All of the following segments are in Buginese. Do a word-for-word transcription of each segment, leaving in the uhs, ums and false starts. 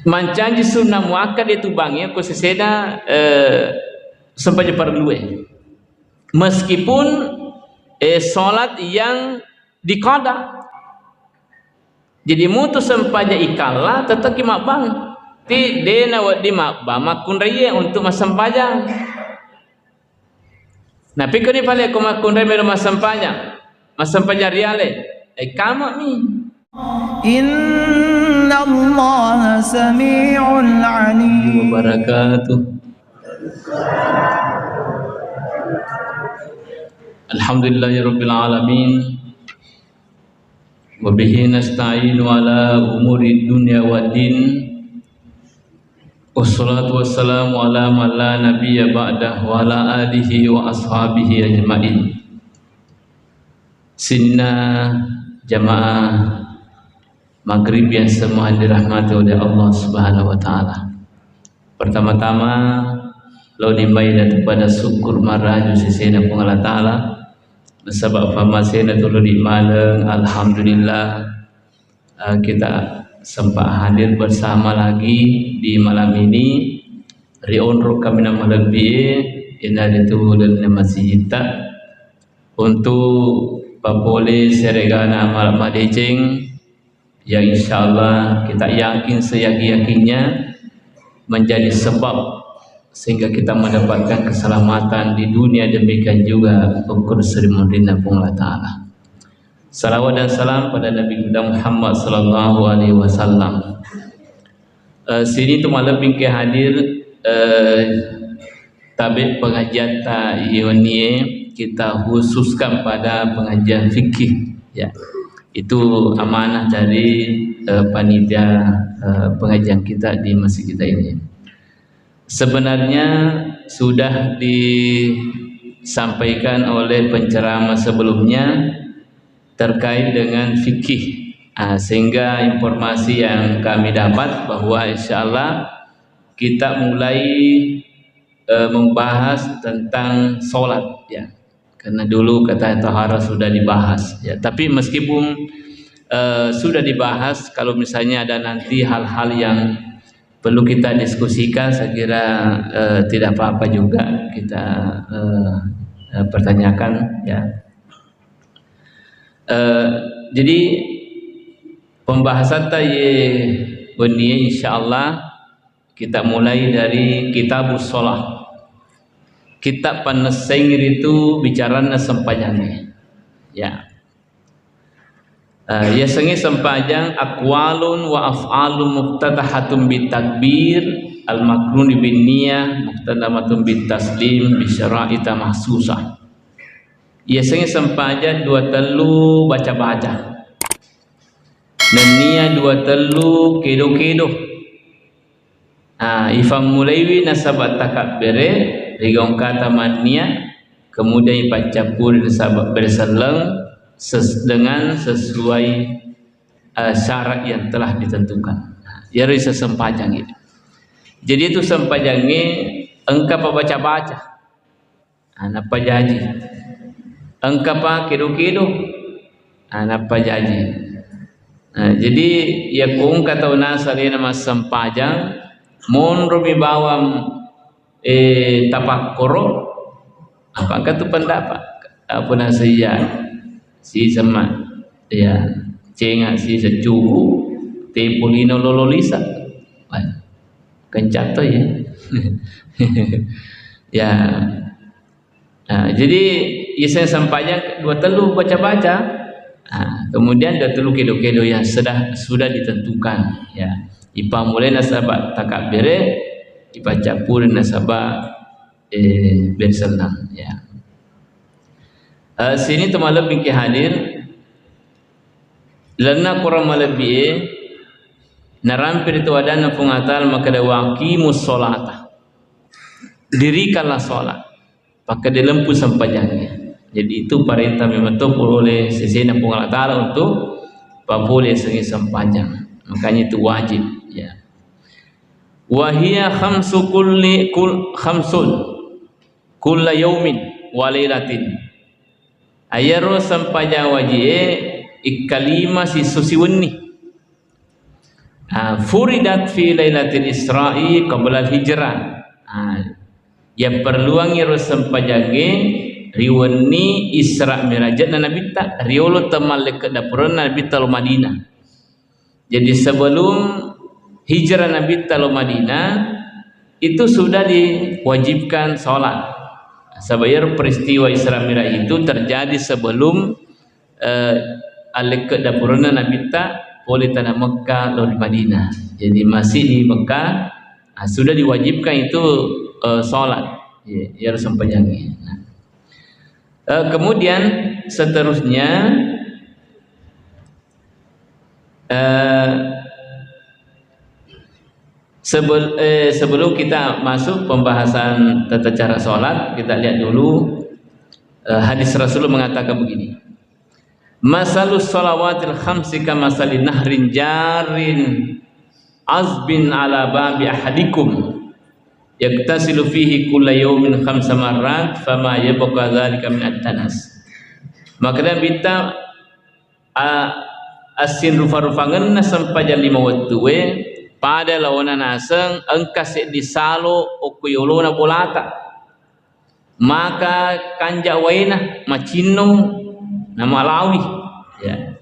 Mancaji sunnah muakkad itu bangnge ko sesena, eh, sempajang parellue. Meskipun, eh, sholat yang diqada. Jadi mutu sempajang ikalla, teteki mabbang. Ti dena wedding mabbang makkunraie untuk massempajang. Napikkuni pale ko makkunrai melo massempajang, massempajang riale, eh, kamami. Innallaha sami'un alim. Wabarakatuh. Alhamdulillahirabbil alamin. Wa bihi nasta'inu ala umuri dunya waddin. Wassalatu wassalamu ala man la nabiyya ba'dah wa ala alihi wa ashabihi ajma'in. Sininna jamaah maghrib yang semua dirahmati oleh Allah Subhanahu wa Ta'ala. Pertama-tama, laoni mai pada syukur maraju sesena Puang Allah Ta'ala. Nasaba pammasena tuluni maneng, alhamdulillah, eh, kita sempat hadir bersama lagi di malam ini. Ri onro kami na malebbi e, iyanaritu lalenna masigitta, untuk papole siaregana amala madeceng, yang insya Allah kita yakin seyakin-yakinnya menjadi sebab sehingga kita mendapatkan keselamatan di dunia, demikian juga ukur Sri Munrinna Puang Allah Ta'ala. Salawat dan salam pada Nabi kita Muhammad sallallahu alaihi wasallam. Eh, sini tu malam bingke hadir, eh, tabe pengajian ta iyonie kita khususkan pada pengajian fikih, ya. Itu amanah dari, eh, panitia, eh, pengajian kita di masjid kita ini. Sebenarnya sudah disampaikan oleh penceramah sebelumnya terkait dengan fikih. Ah, sehingga informasi yang kami dapat bahwa insya Allah kita mulai, eh, membahas tentang sholat, ya. Karena dulu kata taharah sudah dibahas, ya. Tapi meskipun, eh, sudah dibahas, kalau misalnya ada nanti hal-hal yang perlu kita diskusikan, saya kira, eh, tidak apa-apa juga kita, eh, eh, pertanyakan, ya. Eh, jadi pembahasan ta ye wennie, insya Allah, kita mulai dari Kitabus Shalah. Kitab pannesseng ritu bicaranna sempajangnge. Ya. Eh, yasengnge sempajang aqwalun wa af'alun muftatahatun bit takbir al makruni bin niyah muktatamatun bit taslim bi syara'ita mahsusah. Yasengnge sempajang dua tellu baca-baca. Nennia dua tellu kedo-kedo. Ah, ifammulaiwi nasaba takabbere, rigongkata mannia, kemudian ipaccappuri nasaba bere selleng ses-, dengan sesuai, eh, syarat yang telah ditentukan. Nah, iyaro iseng sempajang itu. Jadi itu sempajangnge engka pabaca-baca. Ah, nappa jaji. Engkapa kedo-kedo? Ah, nappa jaji. Nah, jadi yakko engka tau naseng alena massempajang, monromi bawang, eh, tapakkoro, apa engka tu pendapat? Apa naseng iya? Siseng ma, iya, cenga siseng cuku, tempo lino lolo lisa. Wah, kencang to ya. Ya. Nah, jadi iyaseng sempajang dua tellu baca-baca. Nah, kemudian dua tellu kedo-kedo yang sudah, sudah ditentukan, ya. Ipammulai nasaba takabbere, ipaccappuri nasaba, eh, bere selleng, ya. Eh, sini tu malebbi ki hadir, lalenna korang malebbi e, narampe ritu adanna Puang Allah Ta'ala makkeda, "Wa aqimus sholata." Dirikanlah sholat. Pakkeda lempu sempajangnge. Jadi itu parenta memang to pole sesena Puang Allah Ta'ala untuk papole sengi sempajang. Makanya itu wajib, ya. Wa hiya khamsu kulli, kul-, khamsun kulla yaumin wa lailatin. Ayaro sempajang wajie ikkalima sisso siwenni. Ah, furidat fi lailatil Isra'i qabla al hijrah. Ah, yapparelluang iyaro sempajangnge ri wenni Isra Mi'rajna Nabitta, riolo temmallekke dapurenna Nabitta lo Madinah. Jadi sebelum hijrah Nabitta lo Madinah, itu sudah diwajibkan sholat. Sebab iyaro peristiwa Isra Mi'raj itu terjadi sebelum eh, allekke dapurenna Nabitta pole tana Mekka lo ri Madinah. Jadi masih di Mekah, ah, sudah diwajibkan itu, eh, sholat. Ya, ya harus sempajangnge. Nah. Eh, kemudian seterusnya, eh, sebel-, eh, sebelum kita masuk pembahasan tata cara sholat, kita lihat dulu, eh, hadis Rasul mengatakan begini. Masalus salawatil khamsi kamasali nahrin jarin azbin ala babi ahadikum yaktasilu fihi kulla yaumin khamsa marrat fama yabqa dzalika min ad-danas. Makanya Nabitta, a-, assinrufa-rufangenna sempajang lima wettue pada laona naseng engka seddi salo okko yolona bolata. Maka kanja waena, macinnong, namalawi. Ya.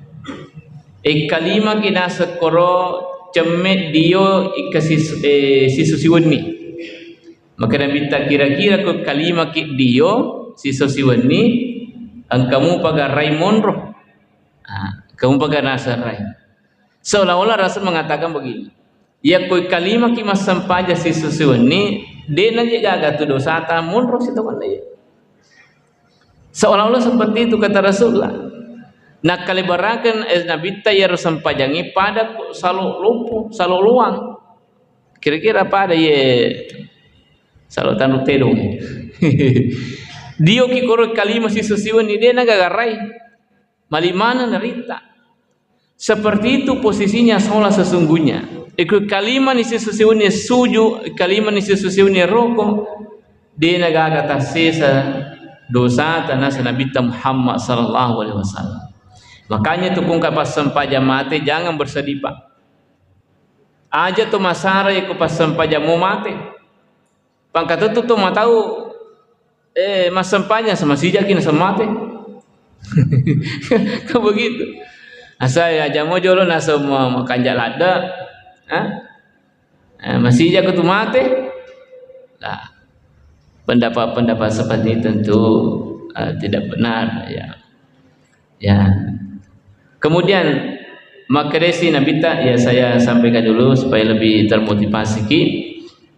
Ekkalimaki naseng koro cemme dio ikka sis-, eh, sisu siwenni. Maka Nabitta kira-kira ko kalimaki dio sisu siwenni, engka mupaga rai monro. Ah, engka mupaga naseng rai. Seolah-olah Rasul mengatakan begini, yakko kalimaki massempajang sisu siwenni, de' naje gaga tu dosata monro sitawenna iya. Seolah-olah seperti itu kata Rasulullah. Nakkalebarakeng, eh, Nabitta iyaro sempajangnge pada ko salo lompo, salo loang. Kira-kira pada ye salo tanru tedong. Dio ki koro kalima sisu siwenni de' na gaga rai. Mali maneng naritta. Seperti itu posisinya sholat sesungguhnya. Iko kalima ni sisu siwenni suju, kalima ni sisu siwenni roko, de' na gaga tassesa dosa tanasa Nabitta Muhammad sallallahu alaihi wasallam. Makanya tu kongka passempajang mate, jangan bersedih, Pak. Aja tu masara iko passempajang mo mate. Pangkatettu to matau, eh, massempajang sama sijaki naseng mate. Kan begitu. Asal ya jamo jolo naseng ma-, makanja ladde. Hah? Eh, masija ko tu mate. Nah, pendapat-pendapat seperti ini tentu, eh, tidak benar, ya. Ya. Kemudian, makkedasi Nabitta, ya, saya sampaikan dulu supaya lebih termotivasi ki.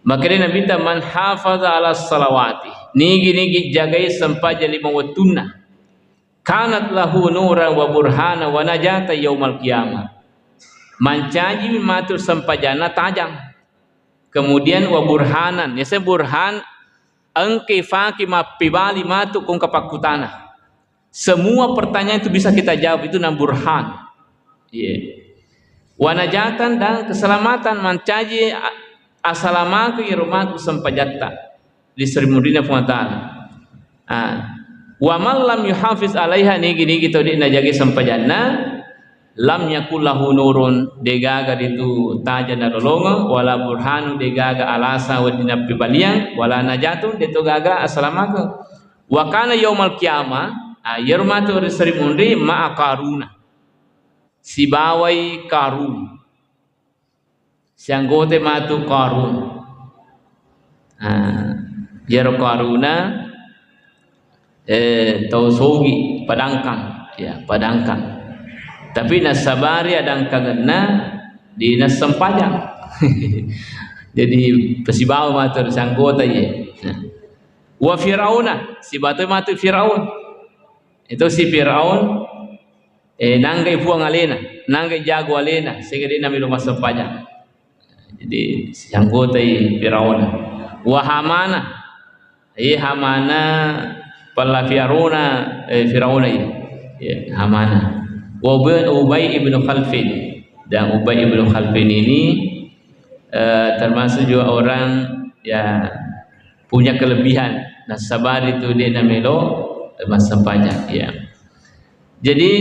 Makkeda Nabitta, "Man hafaza ala salawati," nigi-nigi jagai sempajang lima wettunna, "kanat lahu nuran wa burhana wa najata yaumal qiyamah." Mancaji matu sempajanna tajang. Kemudian wa burhanan, ya, saya burhan, engke faki mappibali matu kongka pakkutana. Semua pertanyaan itu bisa kita jawab, itu nang burhan. Iya. Wa najatan, dan keselamatan, mancaji a-, asalamatu iro matu sempajatta. Di Sri Murina Puang Ta'ala. Ah. Wa man lam yuhafiz alaiha, nigi-nigi tau de' najagai sempajanna, lam yakul lahu nurun, degaga ritu taja nalolongeng, wala burhanu, degaga alasa wedding nappibaliang, wala najatun, de'to gaga asalamakeng. Wa kana yaumal qiyamah, ah, iyaro matu ri seri munri, ma'a Qaruna. Sibawai Qarun. Sianggotai matu Qarun. Ah, iyaro Qaruna, eh, tau sogi, padangkang, ya, padangkang. Tapi nasabari adangkangenna di nassempajang. Jadi, pasibawa matu sianggota iye. Nah. Wa Firauna, sibawa matu Firaun. Itu si Firaun, eh, nanggai puang alena, nanggai jago alena, sehingga de' namelo massempajang. Jadi, sianggotai Firaun. Wa Hamana, eh, Hamana, pella Firauna, eh, Firauna, iya. Ya, Hamana. Wa Ubay, Ubay ibnu Khalfin. Dan Ubay ibnu Khalfin ini, eh, termasuk juga orang, ya, punya kelebihan. Nasabari tu de' namelo, eh, massempajang, ya. Jadi,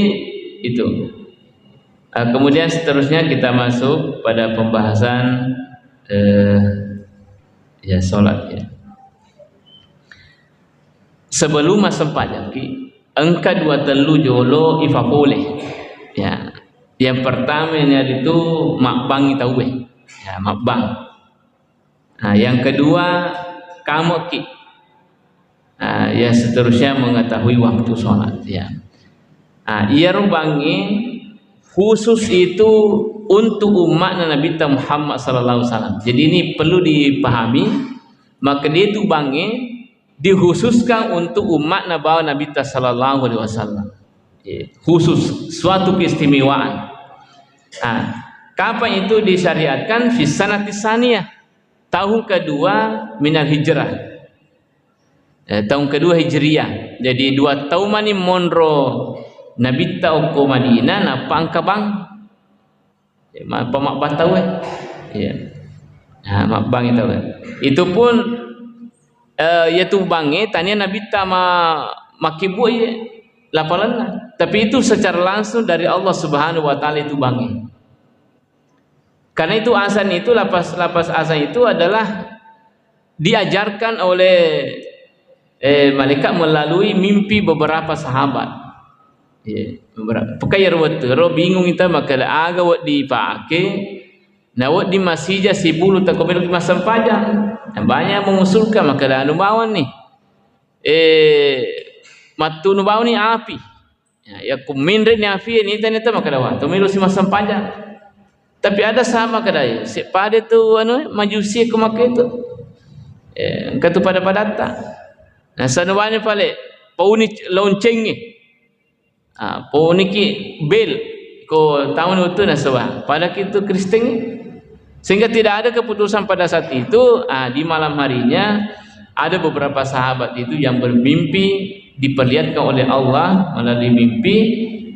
itu. Eh, kemudian seterusnya kita masuk pada pembahasan, eh, ya, sholat, ya. Sebelum massempajangki, engka dua tellu jolo ipapole. Ya. Yang pertama ini itu mabbangi tauwe. Ya, mabbang. Nah, yang kedua, kamoki. Nah, yang seterusnya mengetahui waktu sholat, ya. Nah, iyaro bangnge khusus itu untuk umatna Nabitta Muhammad sallallahu alaihi wasallam. Jadi ini perlu dipahami, maka dia itu bangnge dikhususkan untuk umatna bawa Nabitta sallallahu alaihi wasallam. Ya, khusus, suatu keistimewaan. Nah, kapan itu disyariatkan? Fi sanati saniyah, tahun kedua minal hijrah. Eh, tahun kedua Hijriah. Jadi, dua tahun mani monro Nabitta okko Madinah, nappa engka bang. Ya, ma-, apa mabbang tauwe? Iya. Nah, mabbang itu. Itu pun, eh, iyatu bangnge tania Nabitta ma-, makkibbu iye lapalanna. Tapi itu secara langsung dari Allah Subhanahu wa Ta'ala itu bangnge. Karena itu azan itu, lapas, lapas azan itu adalah diajarkan oleh, eh, malaikat melalui mimpi beberapa sahabat. Iya, beberapa. Pokoknya iyaro wettu ro bingung ita makkeda aga wedding ipake, na wedding masija sibulu tako meloki massempajang. Nah, banyak mengusulkan makkeda anu bawang ni. Eh, mattunu bawang ni api. Ya, yakko menre ni api ni tania ta makkeda wa, to melo si massempajang. Tapi ada sama kedai, seppade tu anu, majusi ko makke tu. Eh, engka tu pada-padatta. Nah, sanubani pale, pauni loncengnge. Ah, pauniki bel, ko tauni wettu nasaba. Pada kitu Kristen. Sehingga tidak ada keputusan pada saat itu, ah, di malam harinya ada beberapa sahabat itu yang bermimpi diperlihatkan oleh Allah melalui mimpi,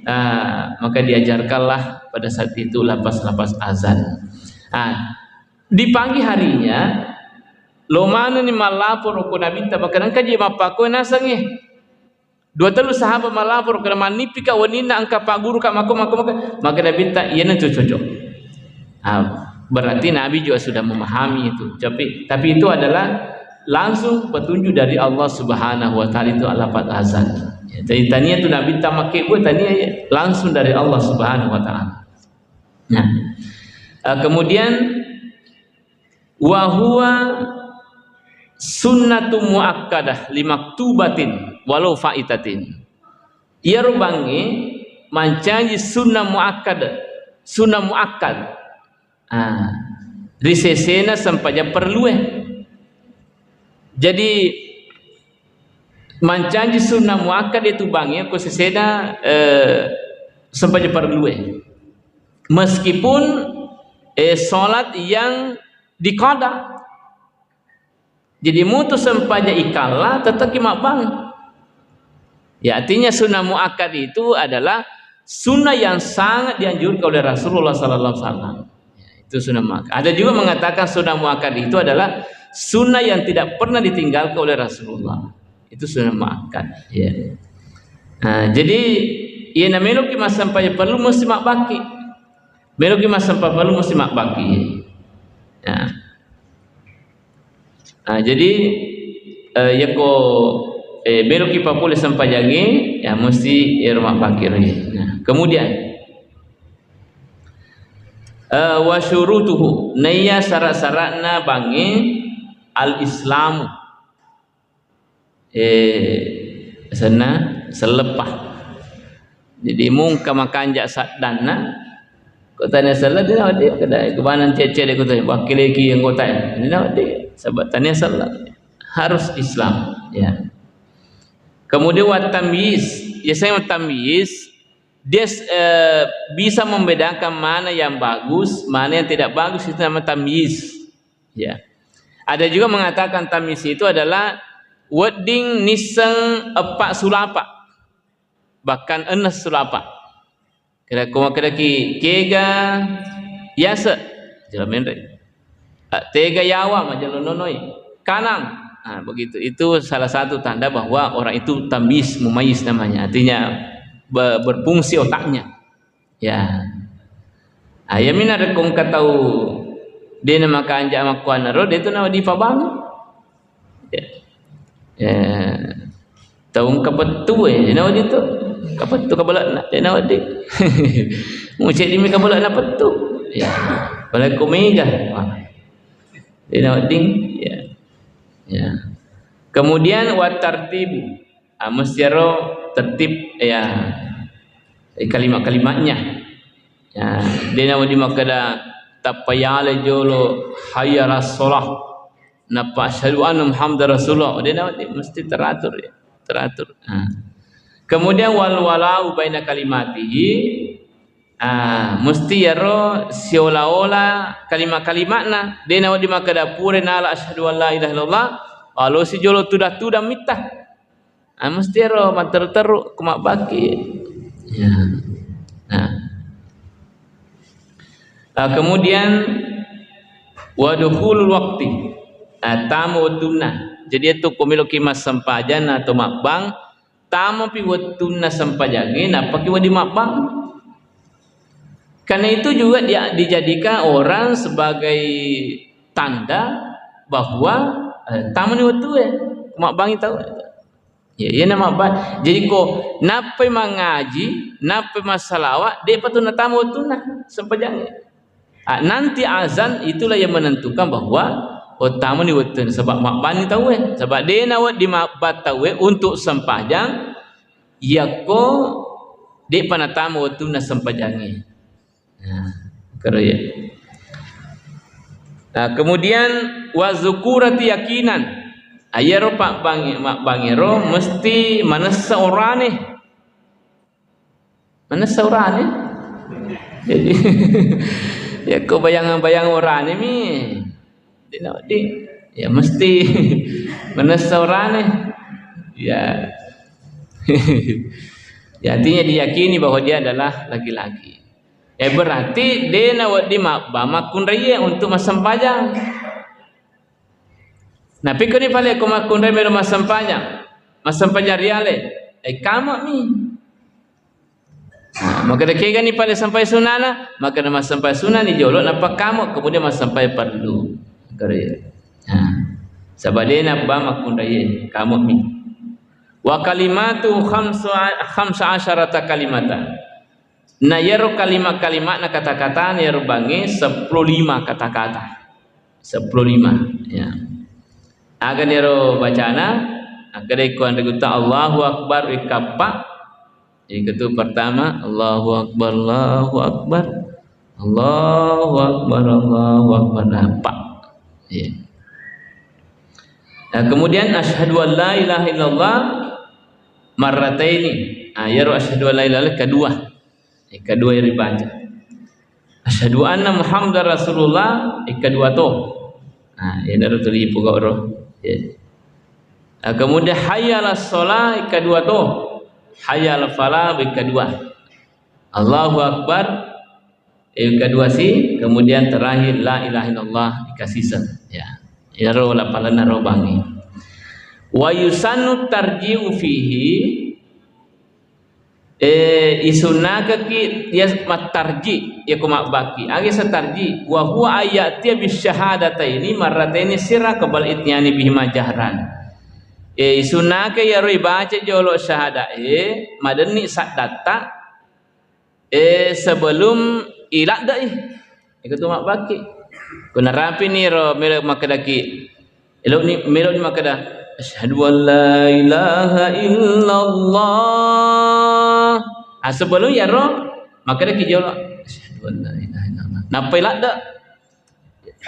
ah, maka diajarkanlah pada saat itu lapas-lapas azan. Ah, di pagi harinya, lo manenni mallaporo ko Nabitta, makkeda engka je mappakkoe nasengnge. Dua tellu sahabat mallaporo, kena mannippika wenninna engka pagguru ka mako, mako, mako. Maka Nabitta, iyana tu cocok. Ah, berarti Nabi juga sudah memahami itu. Tapi, tapi itu adalah langsung petunjuk dari Allah Subhanahu wa Ta'ala, itu lapat azan. Ya, jadi tania tu Nabitta makkibbu, tania ya, langsung dari Allah Subhanahu wa Ta'ala. Nah, eh, kemudian, wa huwa sunnatu muakkadah limaktubatin walau faitatin. Iyaro bangnge mancaji sunnah muakkad, sunnah muakkad. Ah, ri sesena sempajang perlue. Jadi, mancaji sunnah muakkad itu bangnge ko sesena, eh, sempajang perlue. Meskipun, eh, sholat yang dikada. Jadi, mutu sempajang ikalla, tetap ki mabbang. Ya, artinya sunnah muakkad itu adalah sunnah yang sangat dianjurkan oleh Rasulullah sallallahu alaihi wasallam. Ya, itu sunnah muakkad. Ada juga mengatakan sunnah muakkad itu adalah sunnah yang tidak pernah ditinggalkan oleh Rasulullah. Itu sunnah muakkad. Ya. Nah, jadi, iya, na meloki massempajang perlu mesti mabbakki. Meloki massempajang perlu mesti mabbakki. Ya. Nah, jadi, eh, yako, eh, meloki papole sempajangnge, ya, mesti ero mabbakki ro. Nah, kemudian, eh, wa syurutuhu, naiya syarat-syaratna bangnge, al-Islamu. Eh, asenna selleppa. Jadi, mungka makanja saddanna, ko tania selleng, dena wedding, kada kebanang cecce de ko tania, wakkileki anggota, dena wedding, sebab tania selleng. Harus Islam, ya. Kemudian, wa tamyiz. Ya, saya tamyiz, dia, eh, bisa membedakan mana yang bagus, mana yang tidak bagus, itu nama tamyiz. Ya. Ada juga mengatakan tamyiz itu adalah wedding nisseng eppa sulapa, bahkan ennes sulapa. Kira ko makkedaki kega yase, jelo menre. Ah, tega yawa, majelo nonoi. Kanang. Nah, begitu. Itu salah satu tanda bahwa orang itu tamyiz, mumayyiz namanya. Artinya, be-, berfungsi otaknya. Ya. Ah, iyami narekko engka tau de' namakanja' makkuannaro, de' tu nawedding pabang. Ya. Ya. Tau engka pettu e, de' nawedding tu. Engka pettu kabale'na, de' nawedding. Muceddi mi kabale'na pettu. Ya. Apalagi ko mega. Wah. De' nawedding. Ya. Ya. Kemudian wa tartibu. Ah, mesti ero tertib, ya, eh, kalimat-kalimatnya. Ya, de' nawedding makkeda tappa yale jolo hayya alas shalah. Nappa asyhadu anna Muhammadar Rasulullah. De' nawedding, mesti teratur, ya. Teratur. Ah. Kemudian wal wala'u baina kalimatihi. Ah, mesti iyaro siola-ola kalimat-kalimatna. De' nawedding makkeda pura nala asyhadu an la ilaha illallah, walosi jolo tudang-tudang mitta. Ah, mesti ero matteru-teru ko mabbaki. Ya. Nah. Ah, kemudian wa dukhulul waqti. Ah, tama wettunna. Jadi itu ko meloki massempajang atau mabbang, tamapi wettunna sempajangnge, nappaki wedding mabbang. Karena itu juga dia dijadikan orang sebagai tanda bahwa, eh, tamani wettue, mabbangi tau. Ya, iyana mabba-, jadi ko nappai mangaji, nappai massalawa, de'pa tu natama wettunna sempajangnge. Ah, nanti azan itulah yang menentukan bahwa, oh, tamani wettunna, sebab mabbani tauwe. Sebab de' nawedding mabbang tauwe untuk sempajang, yakko de'pa natama wettunna sempajangnge. Nah, kero ya. Nah, kemudian wa zukurati yakinan. Ayaro pabbang-, mabbangero mesti manessa orane. Manessa orane. Jadi, yakko bayangan-bayangan orane mi. De' nawedding. Ya, mesti manessa orane. Ya. Ya, artinya diyakini bahwa dia adalah laki-laki. Eh, berarti de' nawedding mabbang makkunraie untuk massempajang. Napikkuni pale ko makkunrai melo massempajang, massempajang riale, eh, kamo'mi. Nah, makkeda kegani pale sampai sunana, makkeda massampai sunani jolo, nappa kamo, kemudian massampai parellu. Kare. Nah, saba de' nabbang makkunraie, kamo'mi. Wa kalimatu khamsa, khamsa asyarata kalimatan. Na iyaro kalimat-kalimatna kata-katana iyaro bangnge seppulo lima kata-kata. Seppulo lima, ya. Agani iyaro bacana, akkedai ko anre gutta, Allahu Akbar, wekka eppa. Yang itu pertama, Allahu Akbar, Allahu Akbar. Allahu Akbar, Allahu Akbar. Nah, eppa. Ya. Nah, kemudian asyhadu an la ilaha illallah marrataini. Nah, iyaro asyhadu an la ilaha illallah kedua. Yang kedua yang dibaca. Asyhadu anna Muhammadar Rasulullah, yang kedua to. Nah, iyanaro tuli ipogau ro. Ya. Nah, kemudian hayya alas shalah, yang kedua to. Hayya alal falah, yang kedua. Allahu Akbar, yang kedua si, kemudian terakhir la ilaha illallah, ikasisen. Ya. Iyaro lapalanna ro bangnge. Wa yusannu tarji'u fihi, eh, isunnakeki ya mattarji, ya ko mabbaki. Agi sa tarji, wa huwa ayyatiya bisyahadataini marrataini sirran qabla itiyani bihima jahran. Eh, isunnake iyaro ibaca jolo syahada e, madenni saddatta, eh, sebelum iladde'i. Iko tu mabbaki. Ko narapini ro melo makkedaki, eloni, meloni makkeda, "Asyhadu an la ilaha illallah." Ah, sebelum iyaro, makkedaki jolo, "Asyhadu an la ilaha illallah." Nappai ladde.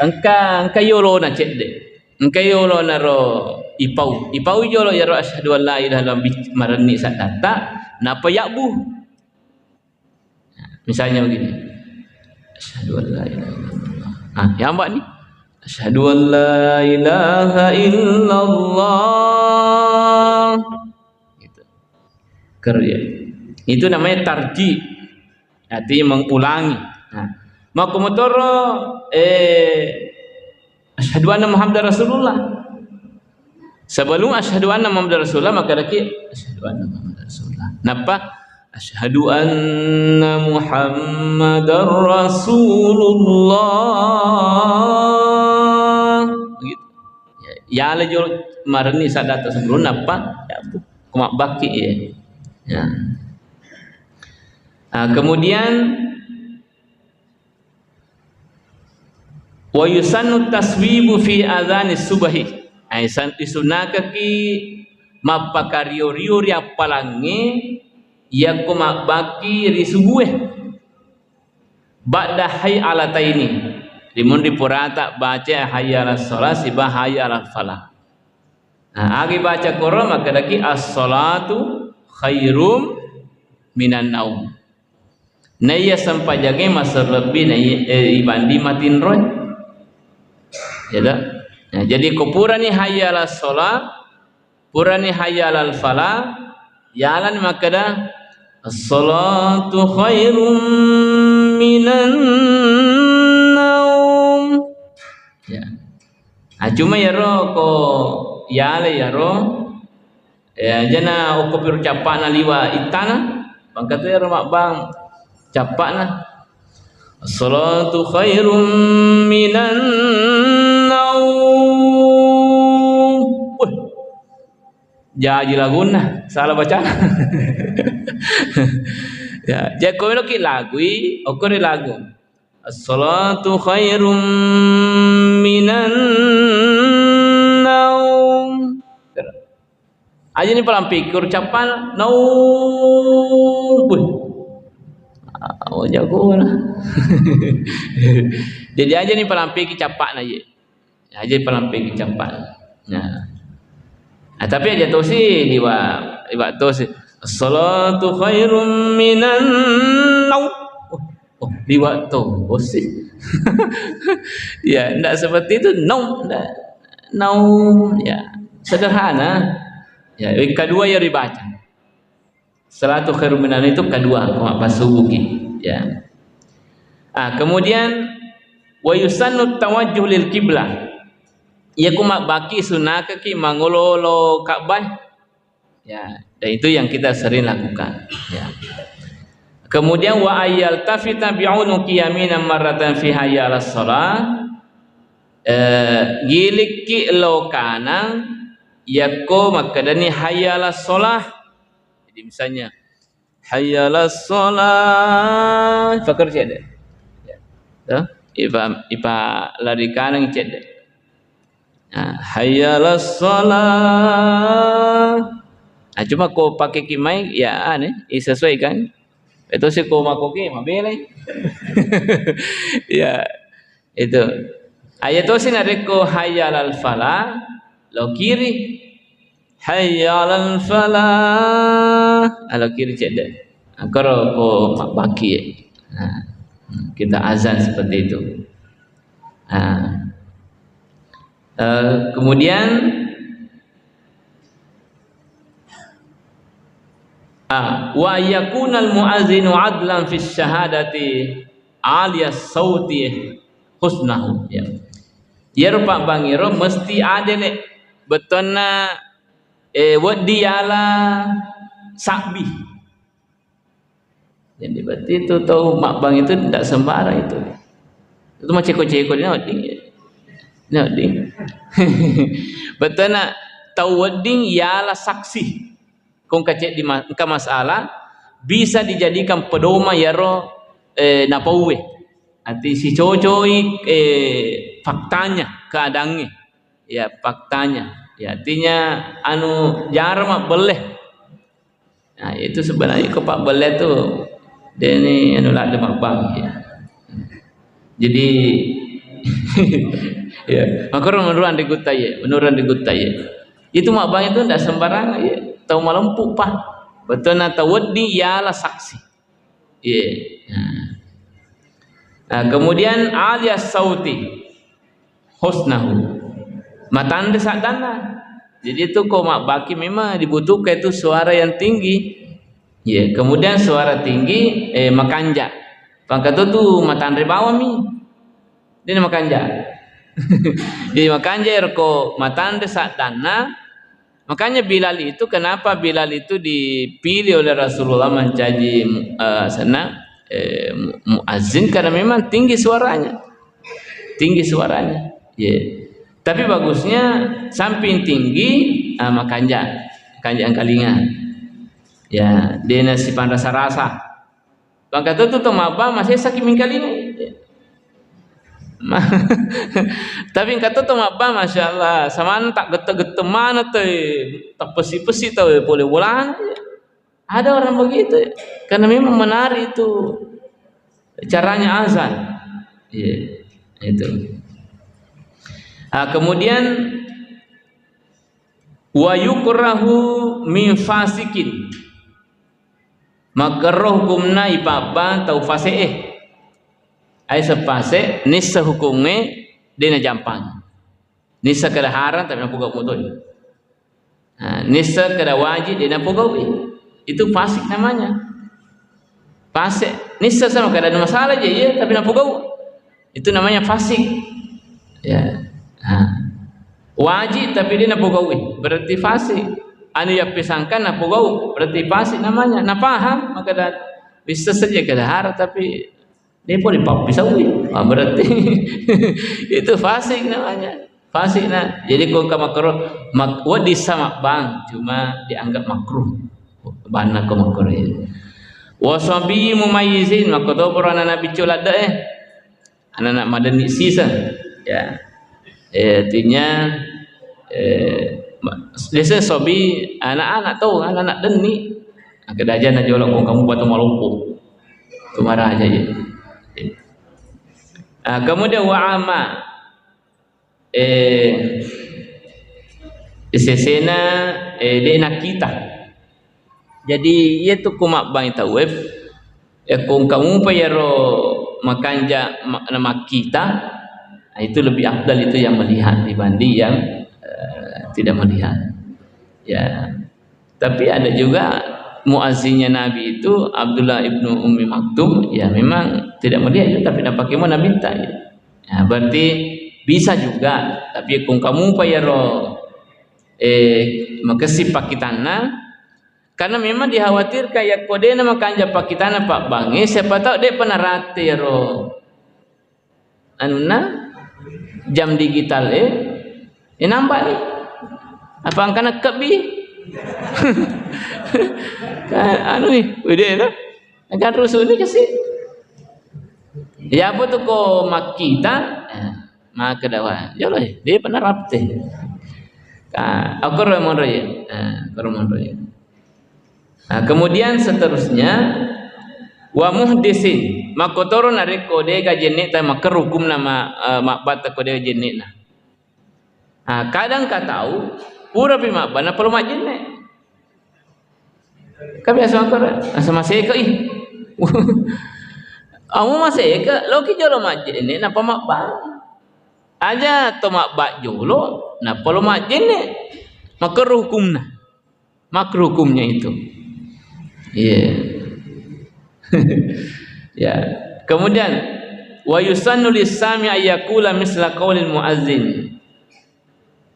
Engka, engka yolona cedde. Engka yolona ro ipau. Ipau jolo iyaro asyhadu an la ilaha illallah bi-, marenni saddatta, nappa yabbu. Misalnya begini. Asyhadu an la ilaha illallah. Nah, yang nih. Asyhadu an la ilaha illallah. Gitu. Kerja. Itu namanya tarji. Artinya mengulangi. Nah, makko motoro, eh, asyhadu anna Muhammadar Rasulullah. Sebelum asyhadu anna Muhammadar Rasulullah, makkedaki asyhadu anna Muhammadar Rasulullah. Nappa "Asyhadu anna Muhammadar Rasulullah." Begitu. Ya, yala jolo marenni sadda to sebelum napa, ya, ko mabbakki, ya. Ya. Ah, kemudian Wa yusannu taswibu fi adzanis subahi. Ai san-, isunnakaki mappakario-rio ri appalangnge yakko mabbakki ri subue. Ba'da hayya alataini. Rimunri purata baca hayya alas shalah siba hayya alal falah. Nah, agi baca koro makkedaki as-shalatu khairum minan naum. Naiya sempajangnge maselebbi naiya, eh, ibanding matinroe. Ya toh? Nah, jadi ko purani hayya alas shalah, purani hayya alal falah, yalani makkeda, "As-shalatu khairum minan naum." Ya. Ah, cuma yaro ko yale yaro, eh, ajana okko piru cappa'na liwa ittana, bangka tu yaro mabbang cappa'na. "As-shalatu khairum minan naum." Weh, jaji lagunna, salah baca. Ya, jadi ko meloki lagui, okko ri lagu. "As-shalatu khairum minan naum." Ajani palampiku ri cappa'na, naum. Wih. Oh, jago lah. Jadi ajani palampiki cappa'na ye. Aja palampiki cappa'na. Nah. Ah, tapi aja tosi liwa, liwa tosi. "As-shalatu khairum minan naum." Oh, oh, liwa tosi. Ya, ndak seperti itu. Naum, ndak. Naum, ya. Sederhana. Ya, kedua ya dibaca. Salatu khairum minan itu kedua, ko mabbasubuki, ya. Ah, kemudian, wa yusannu tawajjuh lil qiblah. Iya ko mabbaki sunnakaki mangolo-olo Ka'bah. Ya, dan itu yang kita sering lakukan, ya. Kemudian, wa ayyal tafita bi'unuki yaminan marratan fi hayya 'alas shalah. Eh, gilikki lo kanang yakko makkedani hayya 'alas shalah. Jadi misalnya, "Hayya 'alas shalah." Fakkero cedde. Ya. Toh? Ipa, ipa lari kanang cedde. Nah, "Hayya 'alas shalah." Nah, cuma ko pakai kimai, ya, ane, disesuaikan. Itu sih ko makoki, mabelai. Ya. Itu. Aya tosi narekko hayya 'alal falah, lo kiri. Hayya 'alal falah, lo kiri cedde. Engkaro ko mabbaki. Nah, kita azan seperti itu. Nah. Eh, kemudian, ah, wa yakunal muazinu adlan fi syahadati aliyas sauti husnahu, ya. Iyaro pabbangiro mesti adele bettuanna, eh, wedding yala sabbi. Jadi berarti itu tau mabbang itu ndak sembarang itu. Itu maceko-ceko dia wedding. Dia wedding. Bettuanna tau wedding yala saksi. Ko engka ceddi ma-, engka masalah, bisa dijadikan pedoman yaro, eh, napauwe. Arti sicocoi, eh, faktanya, keadaannya. Ya, faktanya. Ya, artinya, anu, jarang mabbelle. Nah, itu sebenarnya ko pabbelle tu, deni anu ladde mabbang, ya. Jadi, ya, makanya menurut ande gutta, ya, menurut ande gutta, ya. Itu mabbang itu ndak sembarangan, ya. Tau malempu pa. Bettuanna tau wedding yala saksi. Iya. Nah. Nah, kemudian aliyas sauti husnahu. Matanre saddanna. Jadi itu ko mabbaki memang dibutuhkan itu suara yang tinggi. Iya, kemudian suara tinggi, eh, makanja. Pangkatu tu matanre bawang mi. Dia makanja. Jadi makanja ero ko matanre saddanna, Makanya Bilal itu, kenapa Bilal itu dipilih oleh Rasulullah menjadi, eh, sana, eh, mu-, muazzin, karena memang tinggi suaranya. Tinggi suaranya. Ya. Tapi bagusnya samping tinggi, ah, makanja, makanja angkalinga. Ya, dia nasi rasa-rasa. Bangka tu tu mabbang masih sakit mingkalinga. Ma-, tapi engka to, to mabbang, masya Allah, samanta gette-gette mana to, tapesi-pesi to, boleh bolana. Ada orang begitu, karena memang menarik itu caranya azan. Iya, itu. Ah, kemudian, wa yukrahu min fasikin. Makruh hukumna ipabbang tau fase'e. Ai sepase nissa hukungnge de najampang. Nissa kada haram tapi napogau mutoi. Nah, nissa kada wajib de napogaui. Itu fasik namanya. Fasik. Nissa sama kada ada masalah je, iya, tapi napogau. Itu namanya fasik. Ya. Nah. Wajib tapi de napogaui, berarti fasik. Anu yappesangka napogau, berarti fasik namanya. Napaham, maka da-, bisa saja kada haram, tapi de pole pappisaui. Ah, berarti itu fasik namanya. Fasik na. Jadi ko engka makruh, mak-, wedding sama bang, cuma dianggap makruh. Banna ko makruh ya. Wa sabiyyi mumayyizin, makkotoparo anak-anak biccu ladde, eh. Anak-anak madenni sisa. Ya. Eh, artinya, eh, ma-, biasa sobi anak-anak tau, anak-anak denni. Angka daja na jolo ko kamu batu malompo. Tumaraja ya. Ah, kemudian wa ama. Eh, sesena, eh, de nakkita. Jadi, iya tu ko mabbang tauwe, ya ko engka mupa iyaro makanja ma-, namakkita, nah, itu lebih afdal itu yang melihat dibanding yang, eh, tidak melihat. Ya. Tapi ada juga muazzinnya Nabi itu Abdullah ibnu Ummi Maktum, ya memang tidak melihat itu, tapi napakai mau Nabi ta, ya. Ya, berarti bisa juga, tapi ko engka mupa iyaro, eh, makessing pakkitanna, karena memang dikhawatirkan yakko de namakanja pakkitanna pabbangnge, siapa tahu de pa narate iyaro anunna, jam digital e, e nambah ni. Apa angkana kebbi? Kan anu ni, udah ya. Kan rusuh ni kasi. Ya apa tu ko makkita? Eh, maka dawa. Jolo, eh, de pa narate. Ka, akor monro ya. Eh, akor monro ya. Nah, kemudian seterusnya, wa muhdisin, makkotoro narekko dega jenne ta, makkeruh hukumna ma-, eh, mabbatta ko dega jenne na. Nah, kadang ka tau, pura pi mabba, nappa lo majjenne. Kan biasa makkoro, asa maseke i. Amu maseke, loki jolo majjenne, nappa mabba. Aja to mabba jolo, nappa lo majjenne. Makkeruh hukumna. Makruh hukumnya itu. Iya. Ya. Kemudian, wa yusannu lissami ayyakula misla qaulil muazzin.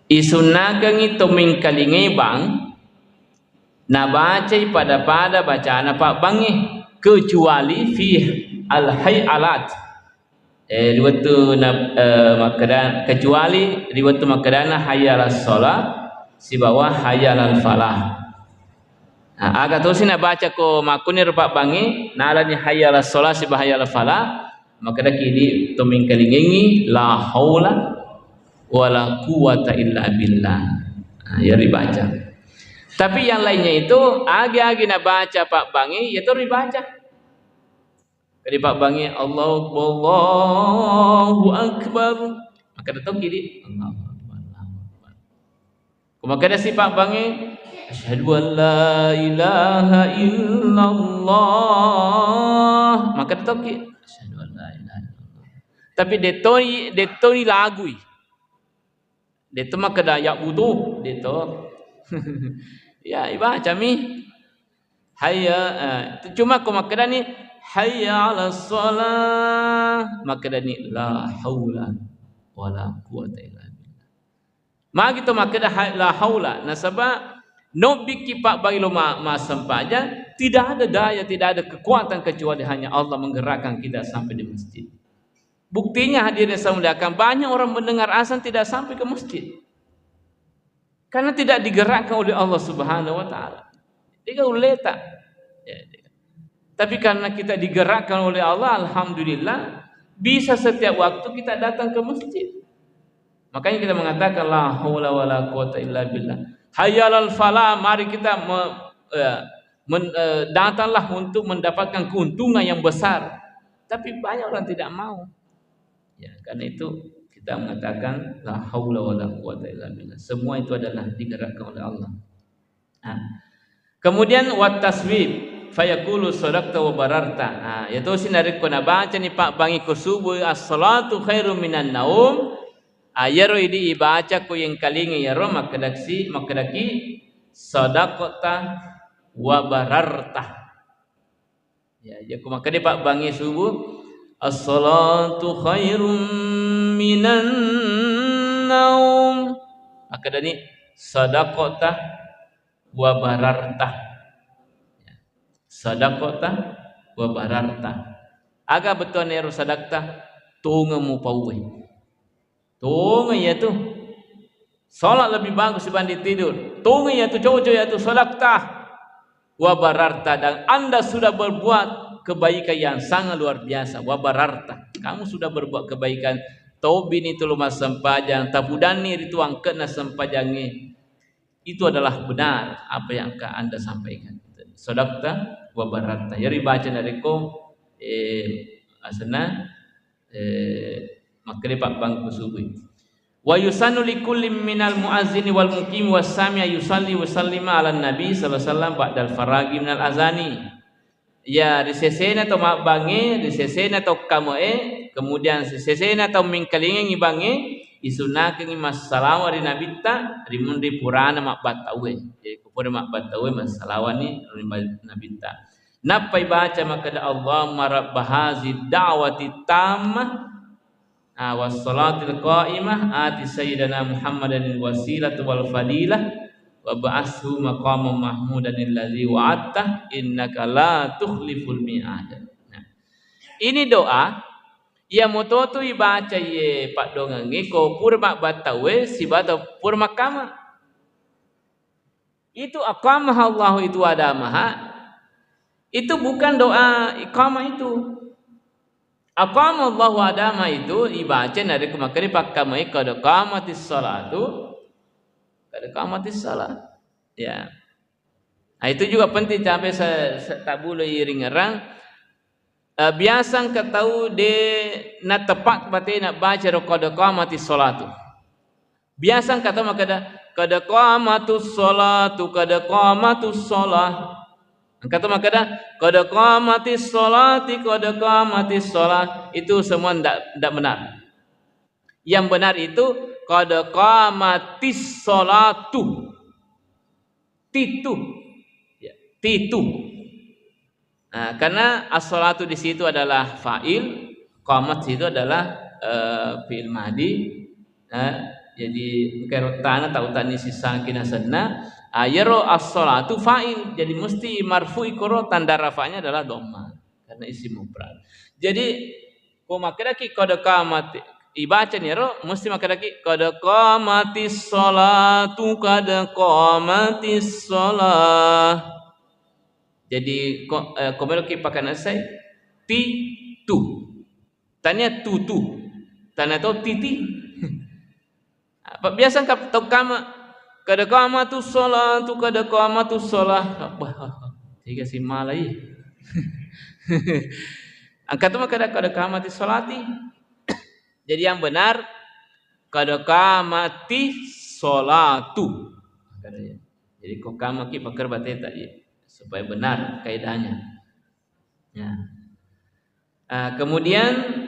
Isunnakengngi to mengkalingai bang nabacai pada-pada bacana pabbangnge, kecuali fi al-hay'alat. Eh, ri wettu na-, eh, makkeda-, kecuali ri wettu makkedana hayya 'alas shalah sibawa hayya 'alal falah. Nah, aga tosi nabaca ko makkuniro pabbangnge, nalani hayya 'alas shalah sibawa hayya 'alal falah, makkedaki di to mengkalingengngi, "La haula wala quwwata illa billah." Nah, ya ribaca. Tapi yang lainnya itu, agi-agi nabaca pabbangnge, ya to ribaca. Jadi pabbangnge, "Allahu Akbar, Allahu Akbar." Makkeda tokki di, "Allahu Akbar, Allahu Akbar." Ko makkeda si pabbangnge, "Asyhadu an la ilaha illallah." Makkeda tokki, "Asyhadu an la ilaha illallah." Tapi detoi, detoi lagui. Deto makkeda ya butuh, deto. Ya, ibacami. Hayya, eh, cuma ko makkedani, "Hayya 'alas shalah," makkedani, "La haula wala quwwata illa billah." Magi to makkeda ha-, la haula, nasaba nobbikki pabbangi lo ma-, massempajang, tidak ada daya, tidak ada kekuatan kecuali hanya Allah menggerakkan kita sampai di masjid. Buktinya, hadirin yang saya muliakan, banyak orang mendengar azan tidak sampai ke masjid. Karena tidak digerakkan oleh Allah Subhanahu wa Ta'ala. Tiga uleta. Ya, tapi karena kita digerakkan oleh Allah, alhamdulillah, bisa setiap waktu kita datang ke masjid. Makanya kita mengatakan, "La haula wala quwata illa billah. Hayya 'alal falah," mari kita me-, eh, men-, eh, datanglah untuk mendapatkan keuntungan yang besar. Tapi banyak orang tidak mau. Ya, karena itu kita mengatakan, "La haula wala quwata illa billah." Semua itu adalah digerakkan oleh Allah. Nah, kemudian, "Wat taswib, fayaqulu sadaqta wa bararta." Nah, yatosi narekko nabacani pabbangi ko subuh, "As-salatu khairum minan naum." Ah, iyaro idi ibaca ko yengkalinga iyaro makkedasi, makkedaki, "Sadaqta wa bararta." Ya, iya ko makkeda pabbangi subuh, "As-salatu khairum minan naum." Makkedani, "Sadaqta wa bararta." Ya. "Sadaqta wa bararta." Aga bettuanna ero sadaqta? Tongeng mupauwe. Tongeng iyatu. Salat lebih bagus dibanding tidur. Tongeng iyatu, cocok iyatu, sadaqta. Wa bararta, dan Anda sudah berbuat kebaikan yang sangat luar biasa. Wa bararta. Kamu sudah berbuat kebaikan. Taobbini tulu massempajang, tapudanni ritu angke'na sempajangnge. Itu adalah benar apa yang akan Anda sampaikan. Sadaqta wa bararta. Iyaro ibaca narekko, eh, asenna eh, makkeda pabbangi ko subuh. "Wa yusannu li kulli minal muazzini wal muqimi was sami yusalli wa sallima ala nabi sallallahu alaihi wasallam ba'dal faragi minal azani." Ya, ri sesena to mabbange, ri sesena to kame'e, kemudian ri sesena to mengkalingengi bange, isunnakengi massalawa ri nabitta, ri munri purana mabbattauwe. Jadi, ko pura mabbattauwe, massalawani ri nabitta. Nappai baca makkeda, "Allahumma rabba hazi da'wati tammah, ah, was salatil qaimah, ati sayyidana Muhammadanil wasilata wal fadilah, wa ba'ashu maqamam mahmudanil ladzi wa'adta, innaka la tukhliful mi'ad." Nah, ini doa iya mototu ibaca iye paddoangengnge ko pura mabbattauwe sibawa pura makkama. Itu aqamaha Allahu itu adamaha, itu bukan doa iqamah itu. Aqama Allahu adama itu ibaca narekko makkeda pakkamai, "Qad qamatis shalatu, qad qamatis shalah." Ya. Nah, itu juga penting sampai se-, se-, tabbuloi ringerang. Eh, biasa engka tau de natepak batena baca ro, "Qad qamatis shalatu." Biasa engka tau makkeda, "Qad qamatus shalatu, qad qamatus shalah." Engka tau makkeda, "Qad qamatis shalati, qad qamatis shalah." Itu semua ndak, ndak benar. Yang benar itu, "Qad qamatis shalatu." Titu. Ya, titu. Nah, karena as-shalatu di situ adalah fa'il, qamat situ adalah, eh, fi'il madi. Nah, jadi engka ero tana tau tani sisangki nasenna. Ah, iyaro as-shalatu fa'il, jadi mesti marfu'i koro tanda rafa'nya adalah dhamma karena isim mufrad. Jadi, ko makkedaki qad qamati, ibacani ero mesti makkedaki qad qamatis shalatu, qad qamatis shalah. Jadi, ko, eh, ko meloki pakanessai, ti, tu. Tania tutu. Tania to titi. Apa biasa engka tau kama, "Qad qamatus shalatu, qad qamatus shalah." Apa? Tiga simalai. Engka tu makkeda, "Qad qamatis shalati." Jadi yang benar, "Qad qamatis shalatu." Jadi ko kamaki paker bateta, iya, supaya benar kaidahnya. Ya. Ah, kemudian,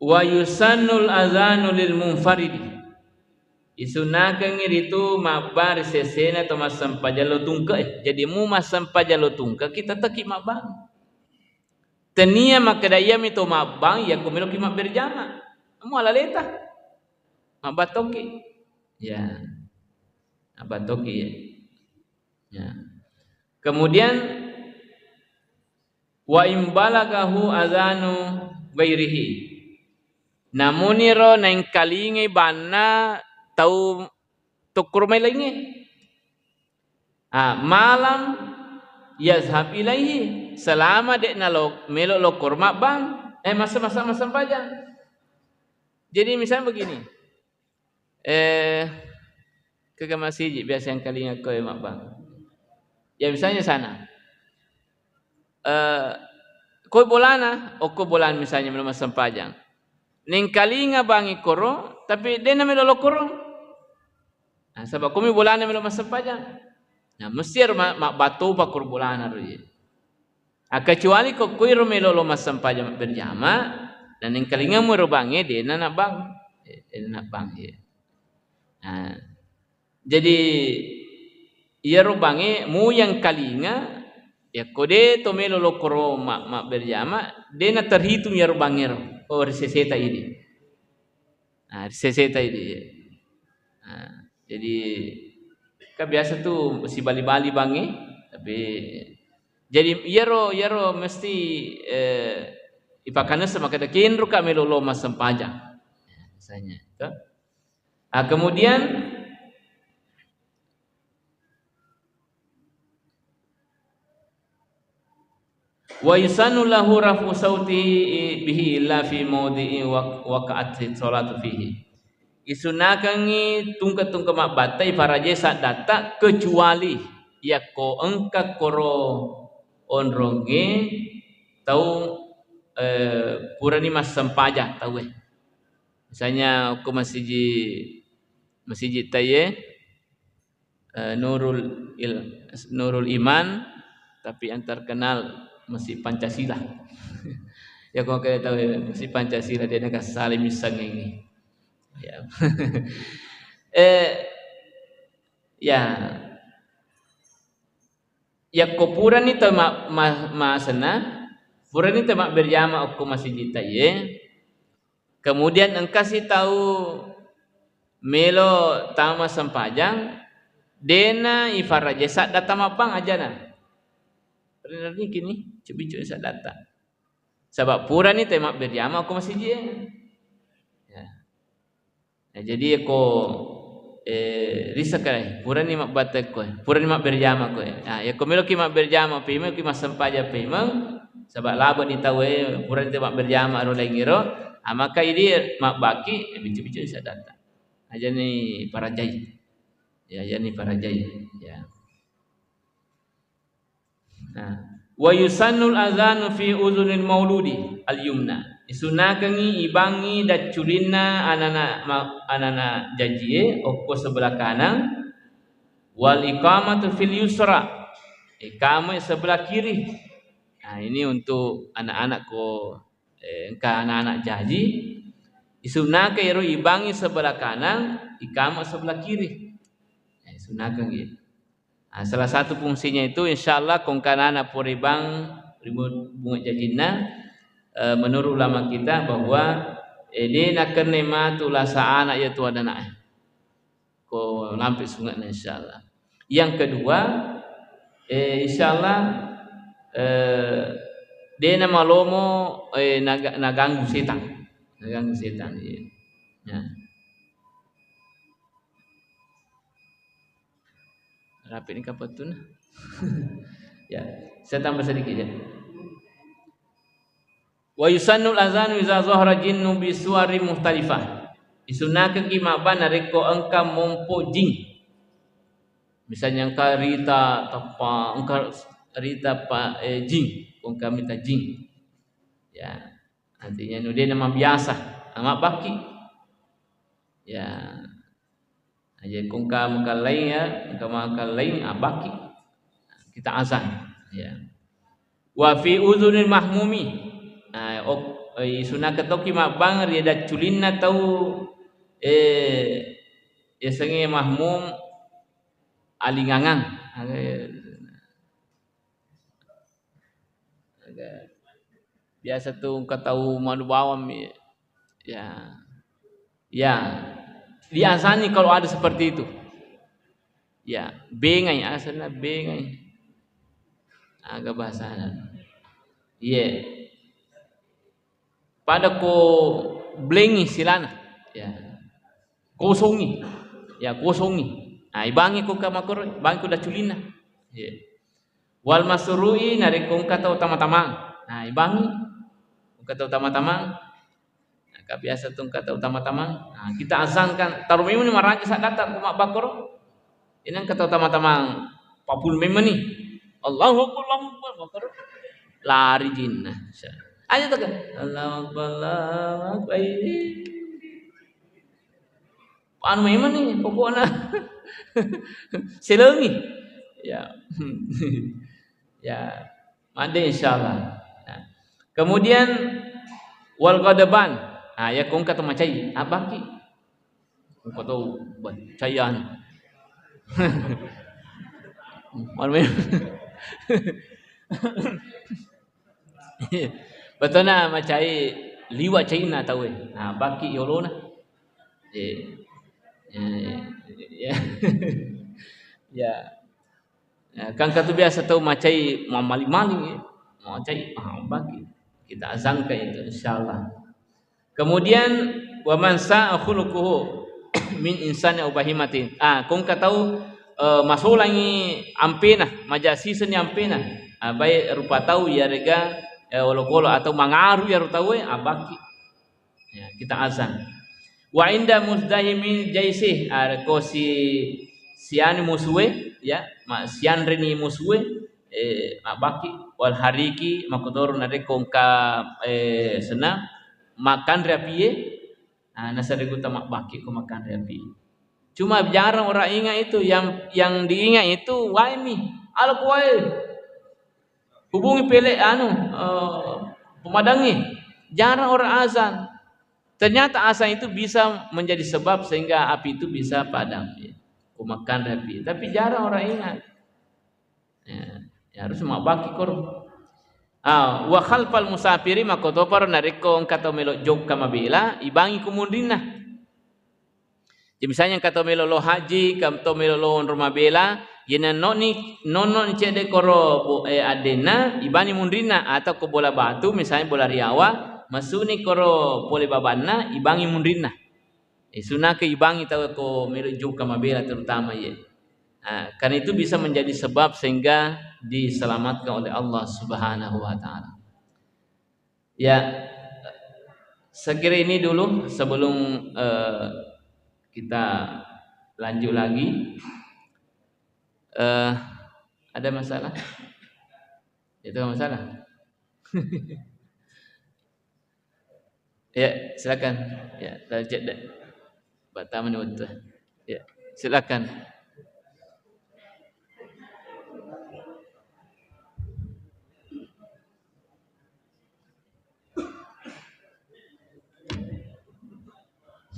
"Wa yusannul adzanu lil munfaridi." Isunnakengngi ritu mabbang ri sesena to massempajang lo tungke. Jadi mu massempajang lo tungke, kita teki mabbang. Tennia makkeda iyami to mabbang, yakko meloki mabberjama. Muala leta. Mabbattoki. Ya. Mabbattoki, ya. Ya. Kemudian, wa imbalagahu azanu ghairihi. Namuniro naengkalingai banna tau tokkoro mai laingnge. Ah, malam yazhab ilaihi, selama de' nalo-, melo lokkoro mabbang, eh, masa-, masa-, massempajang. Jadi misalnya begini, eh, kega masiji biasa engkalinga koe mabbang. Ya misalnya sana, eh, koe bolana, okko bolana misalnya melo massempajang. Nengkalinga bangi koro, tapi de' namelo lokkoro. Nah, saba' komi bolana melo massempajang. Nah, mesti ero ma-, mabbattopa koro bolana ro iye. Ah, kecuali ko koiro melo lo massempajang berjama, na nengkalingamu ero bangnge, de'na nabbang. Eh, de'na nabbang, iye. Nah, jadi iyaro bangnge muyang kalinga, yakko de' to melo lokkoro ma-, mabberjama, de'na terhitung iyaro bangngero. Oh, riseseta idi. Nah, riseseta idi. Nah, jadi, kan biasa tu sibali-bali bangnge, tapi jadi iyaro, iyaro mesti, eh, ipakanessa makkeda kenroka melo lo massempajang. Misalnya, to. Ah, kemudian Wa yusannu lahu raf'u sauti bihi illa fi maudhi'i wa-, waqa'at sholatu fihi. Isunnakengngi tungke-tungke mabbatta ifarajai saddatta, kecuali yakko engka koro onrongnge tau, eh, purani massempajang tauwe. Misalnya ko masiji, masiji taiye, eh, Nurul Il-, Nurul Iman, tapi yang terkenal Masjid Pancasila. Ya, ko engka tau, ya, Masjid Pancasila, de' nakassala missengngi. Ya. Eh, ya. Yakko purani tau ma-, ma-, masena, purani tau mabberjama okko masijita iye, kemudian engkasi tau melo tama sempajang, de'na ifarajai saddatta mabbang ajana. Rinrikini cubicuni saddatta. Saba' purani tau mabberjama okko masijie. Ya. Nah, jadi ko, eh, risakka, purani mabbatta koe, purani mabberjama koe. Nah, yakko meloki mabberjama paimeng, ki massempajang paimeng, saba' labe'ni tau, eh, purani tau mabberjama ro laingngero, ah, maka idi mabbaki, eh, bicu-bicu saddatta. Ajani parajai. Ya, ajani parajai. Ya. Nah, wa yusannul adzanu fi udzunil mauludi al-yumna. Isunnakengngi ibangngi dacculinna anana ma-, anana jajie okko sebelah kanang, wal iqamatu fil yusra. Iqamah sebelah kiri. Nah, ini untuk anak-anak ko, eh, engka anak-anak jaji, isunnakeng ero ibangngi sebelah kanang, iqamah sebelah kiri. Eh, sunnakeng gitu. Nah, salah satu fungsinya itu, insya Allah, ko engka anana pura ibang ri bu-, bunga jajinna, eh, menurut ulama kita bahwa, eh, de' nakenne matu lasa anak iya tu adana'e. Ko lampe sunge'na, insya Allah. Yang kedua, eh, insya Allah, eh, de' namalomo, eh, naga-, naganggu setang. Naganggu setang, iya. Ya. Rapi ni kapettuna. Ya, saya tambah sedikit ya. Wa yusannul adzanu idza zahara jinnu bi suwari mukhtalifah. Isunnakengki mabbang narekko engka mompo jing. Misalnya engka rita tappa, engka rita pa, eh, jing, engka mita jing. Ya. Artinya nu de' namabiasa, namabbakki. Ya. Aja ko engka makellai ya, engka makellai, abbakki. Kita azan. Ya. Wa fi udzunil mahmumi. Nah, ok, eh, isunnakeng tokki mabbang ri dacculinna tau, eh, yasengnge mahmum alingangang. Aga, aga. Biasa tu engka tau malu bawang mi. Ya. Ya. Diazani kalau ada seperti itu. Ya, bengai, asalna bengai. Aga bahasana. Iya. Pada ko blengi silana. Ya. Kosongi. Ya, kosongi. Nah, ibangi ko engka makkoro, ibangi ko dacculinna. Iya. Wal masru'i, narekko engka tau tama-tamang. Nah, ibangi. Engka tau tama-tamang. Nah, ka biasa tu engka tau tama-tamang. Nah, kita azankan, taro memang ni maraja saddatta ko mabbakkoro. Ini engka tau tama-tamang, papul memang ni. Allahu Akbar, Allahu Akbar, makkoro. Lari jinna. Aja tu kan. Allahu Akbar, Allahu Akbar. Anu memang ni pokokna. Selengi. Ya. Ya. Made insyaallah. Nah. Kemudian wal ghadaban. Nah, ya ko engka to macai, abbaki. Engka to macai anu. Anu memang. Betona macai liwa caina tauwe. Nah, baki yolona. Eh. Eh, ya. Ya. Ya, kan katu biasa tau macai mammaling-maling, ya. Macai, ah, baki. Kita azankan itu, insyaallah. Kemudian, wa man sa'a khuluquhu min insani au bahimatin. Ah, ko engka tau, eh, masolangi ampena, maja sisenni ampena. Ah, baik rupa tau iyarega, eh, olokolo atau mangaru iyaro tauwe, ah, baki. Ya, kita azan. Wa inda muzdahimi jaisih, ah, ko si, siani musue, ya, ma, sianreni musue, eh, mabbaki, wal hariki, makkutoro narekko engka, eh, senna, makkanre apie, ah, nasare gutta mabbaki ko makkanre apie. Cuma jarang orang ingat itu, yang, yang diingat itu wae mi, alako wae. Hubungi pele anu, eh, pemadangi. Jarang orang azan. Ternyata azan itu bisa menjadi sebab sehingga api itu bisa padam. Ya. Ko makkanre api. Tapi jarang orang ingat. Ya, ya harus mabbaki koro. Ah, wa khalfal musafiri, makkotoparo narekko engka tau melo jokka mabela, ibangi ko munrinna. Jadi misalnya engka tau melo lo haji, engka tau melo lo onro mabela, ye nonnoni, nonnoni cedde koro bo-, eh, addenna, ibani munrinna, atau ko bola batu, misalnya bola riawa, masuni koro pole babanna, ibangi munrinna. Eh, sunake ibangi tau ko melo jokka mabela terutama ye. Nah, karena itu bisa menjadi sebab sehingga diselamatkan oleh Allah Subhanahu wa Ta'ala. Ya, saya kira ini dulu sebelum, eh, kita lanjut lagi. Eh, ada masalah? Itu masalah. Ya, silakan. Ya, lanjut deh. Batam ini betul. Ya, silakan.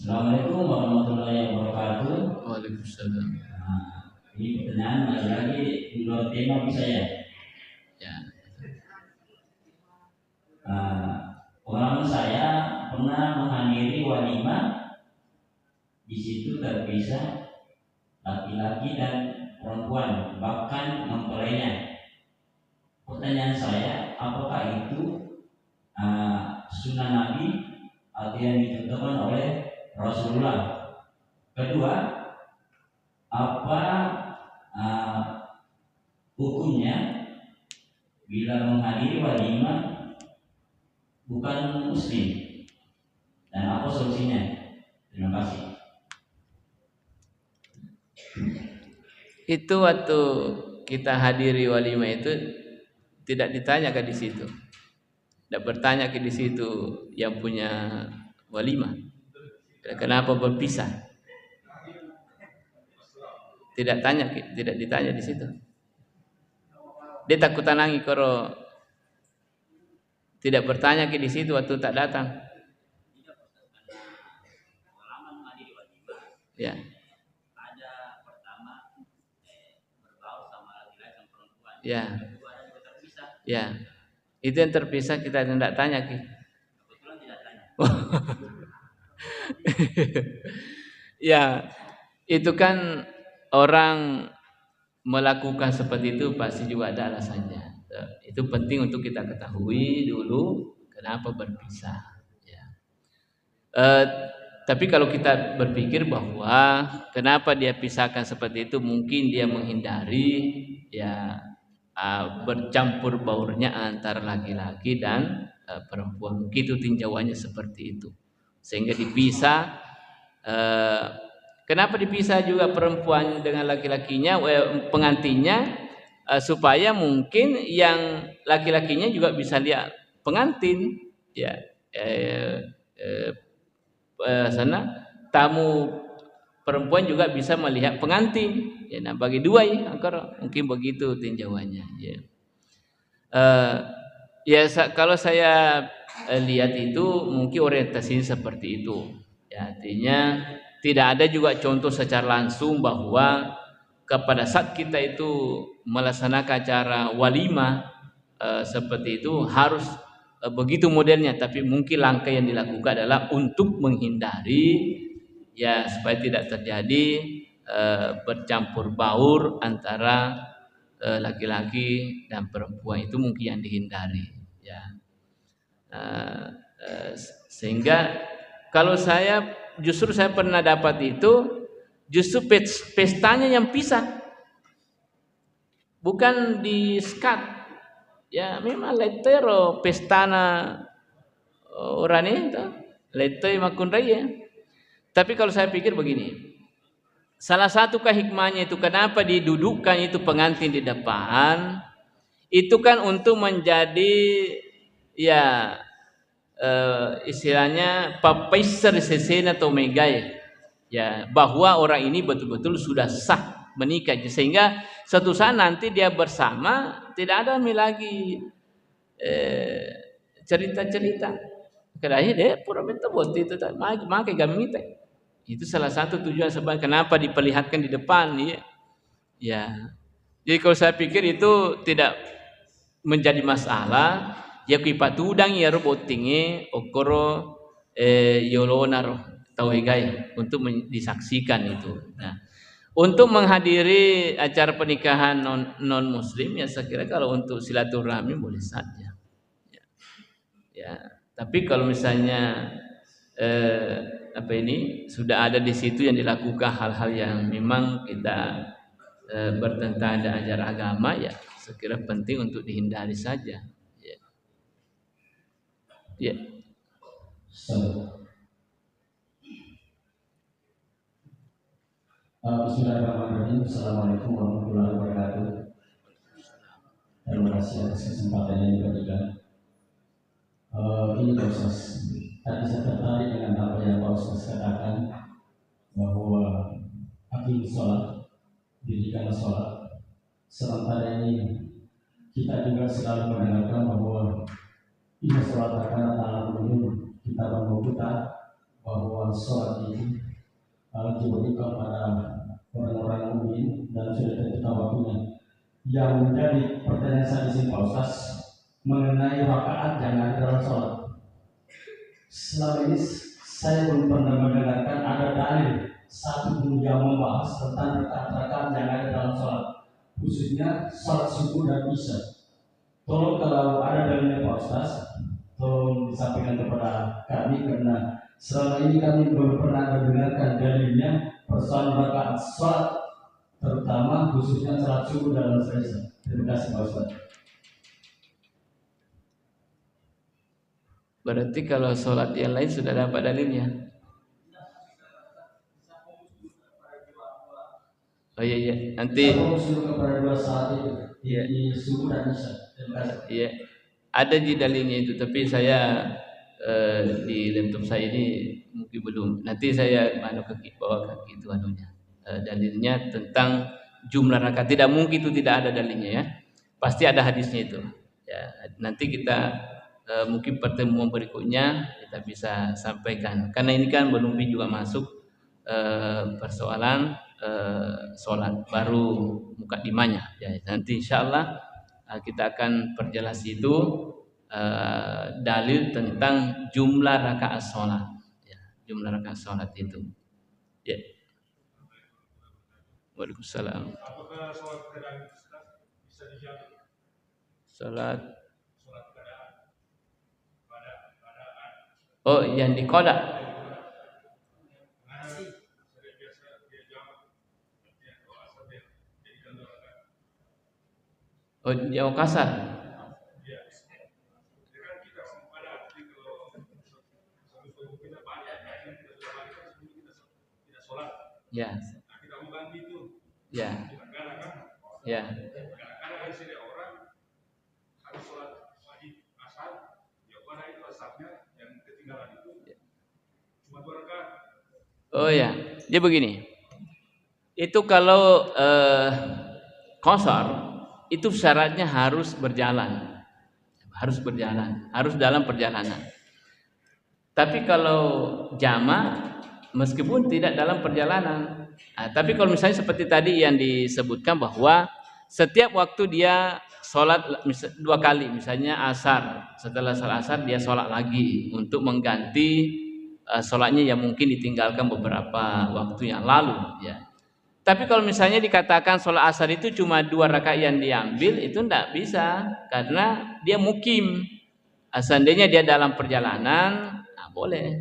Assalamualaikum warahmatullahi wabarakatuh. Waalaikumsalam. Nah, ini pertanyaan lagi-lagi di luar tema, bisa ya? Ya. Nah, pengalaman saya pernah menghadiri walimah, di situ terpisah laki-laki dan perempuan, bahkan mempelainya. Pertanyaan saya, apakah itu, ah, sunnah Nabi atau yang dicontohkan oleh Rasulullah? Kedua, apa, ah, hukumnya bila menghadiri walimah bukan muslim? Dan apa solusinya? Terima kasih. Itu waktu kita hadiri walimah itu tidak ditanya ke di situ. Tidak bertanya ke di situ yang punya walimah. Kenapa berpisah? Tidak tanya ke, tidak ditanya di situ. Dia takut tanangi koro tidak bertanya ke di situ waktu tak datang. Ya. Ya. Ya. Itu yang terpisah kita tidak tanya ki. Ya, itu kan orang melakukan seperti itu pasti juga ada alasannya. Itu penting untuk kita ketahui dulu kenapa berpisah. Ya. Eh, tapi kalau kita berpikir bahwa kenapa dia pisahkan seperti itu, mungkin dia menghindari, ya, ah, bercampur baurnya antara laki-laki dan, eh, perempuan. Mungkin itu tinjauannya seperti itu. Sehingga dipisah, eh, kenapa dipisah juga perempuan dengan laki-lakinya, eh, pengantinnya, eh, supaya mungkin yang laki-lakinya juga bisa lihat pengantin, ya, eh, eh, eh, sana tamu perempuan juga bisa melihat pengantin. Ya, nah, bagi dua ya, angkara. Mungkin begitu tinjauannya. Ya. Eh, ya, sa-, kalau saya, eh, lihat itu mungkin orientasinya seperti itu. Ya, artinya tidak ada juga contoh secara langsung bahwa kepada saat kita itu melaksanakan acara walimah, eh, seperti itu harus, eh, begitu modelnya, tapi mungkin langkah yang dilakukan adalah untuk menghindari, ya, supaya tidak terjadi, eh, bercampur baur antara, eh, laki-laki dan perempuan, itu mungkin yang dihindari, ya. Eh, eh, se-, sehingga kalau saya, justru saya pernah dapat itu, justru pes-, pestanya yang pisah. Bukan di-skat. Ya, memang lettero pestana orane to, lettoi makkunrai ya. Tapi kalau saya pikir begini, salah satu hikmahnya itu kenapa didudukkan itu pengantin di depan, itu kan untuk menjadi, ya, eh, istilahnya, pappaisser sesena to megae, ya, bahwa orang ini betul-betul sudah sah menikah, sehingga suatu saat nanti dia bersama tidak ada mi lagi, eh, cerita-cerita. Kerakhir deh, pura minta boti itu, tak, maka, maka kami minta. Itu salah satu tujuan sebab kenapa diperlihatkan di depan, ya. Ya. Jadi kalau saya pikir itu tidak menjadi masalah, ya, kui patudang ya ro bottinge, okkoro, eh, yolona ro tau egae untuk men-, disaksikan itu. Nah, untuk menghadiri acara pernikahan non, non muslim, ya, saya kira kalau untuk silaturahmi boleh saja. Ya. Ya, tapi kalau misalnya, eh, apa ini, sudah ada di situ yang dilakukan hal-hal yang memang kita, eh, bertentangan dengan ajaran agama, ya, saya kira penting untuk dihindari saja. Ya. Ya. Eh, bismillahirrahmanirrahim. Assalamualaikum warahmatullahi wabarakatuh. Terima kasih atas kesempatan yang diberikan. Eh, ini, Pak Ustaz. Tadi saya tertarik dengan apa yang Pak Ustaz katakan, bahwa aqimus shalah, dirikanlah sholat. Sementara ini, kita juga selalu mendengarkan bahwa inna sholata kanat 'alal mu'minina kitaban mauquta, bahwa sholat itu, eh, diwajibkan pada orang-orang mukmin dan sudah ditentukan waktunya. Yang menjadi pertanyaan saya di sini, Pak Ustaz, mengenai rakaat yang ada dalam sholat. Selama ini s-, saya belum pernah mendengarkan ada dalil satu pun yang membahas tentang rakaat-rakaat yang ada dalam sholat, khususnya sholat subuh dan isya. Tolong kalau ada dalilnya, Pak Ustaz, tolong disampaikan kepada kami, karena selama ini kami belum pernah mendengarkan dalilnya persoalan rakaat sholat, terutama khususnya sholat subuh dan isya. Terima kasih, Pak Ustaz. Berarti kalau sholat yang lain sudah dapat dalilnya? Oh iya, iya. Nanti. Saya fokus dulu kepada dua sholat itu. Iya. Di subuh dan isya. Terima kasih. Iya. Ada di dalilnya itu, tapi saya, eh, di laptop saya ini mungkin belum. Nanti saya anu kaki, bawa kaki itu anunya. Eh, dalilnya tentang jumlah rakaat. Tidak mungkin itu tidak ada dalilnya, ya. Pasti ada hadisnya itu. Ya, nanti kita, eh, mungkin pertemuan berikutnya kita bisa sampaikan. Karena ini kan belum juga masuk, eh, persoalan, eh, sholat, baru mukaddimahnya. Ya, nanti insya Allah, eh, kita akan perjelas itu. eh, dalil tentang jumlah rakaat sholat. Ya, jumlah rakaat sholat itu. Ya. Waalaikumsalam. Salat. Oh, yang di qada. Oh, jamak qasar. Ya. Ya. Ya. Oh ya, jadi begini. Itu kalau, eh, qasar, itu syaratnya harus berjalan. Harus berjalan, harus dalam perjalanan. Tapi kalau jamak, meskipun tidak dalam perjalanan. Nah, tapi kalau misalnya seperti tadi yang disebutkan bahwa setiap waktu dia sholat mis-, dua kali, misalnya asar, setelah sholat asar dia sholat lagi untuk mengganti, eh, sholatnya yang mungkin ditinggalkan beberapa waktu yang lalu, ya. Tapi kalau misalnya dikatakan sholat asar itu cuma dua rakaat yang diambil, itu ndak bisa, karena dia mukim. Ah, seandainya dia dalam perjalanan, nah, boleh.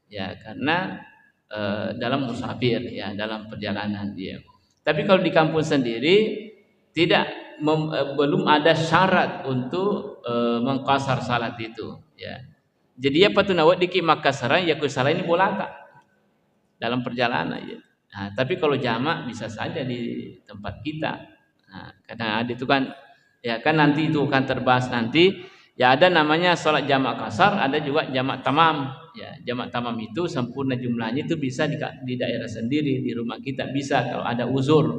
Ya, karena, eh, dalam musafir, ya, dalam perjalanan dia. Tapi kalau di kampung sendiri, tidak mem-, eh, belum ada syarat untuk, eh, mengqasar salat itu, ya. Jadi, iya patu naweddiki makkasarang, iya ku salaini bolata dalam perjalanan, ya. Nah, tapi kalau jamak bisa saja di tempat kita. Nah, karena ada itu kan, ya kan nanti itu akan terbahas nanti. Ya, ada namanya sholat jamak qasar, ada juga jamak tamam. Ya, jamak tamam itu sempurna jumlahnya itu bisa di, di daerah sendiri, di rumah kita bisa kalau ada uzur.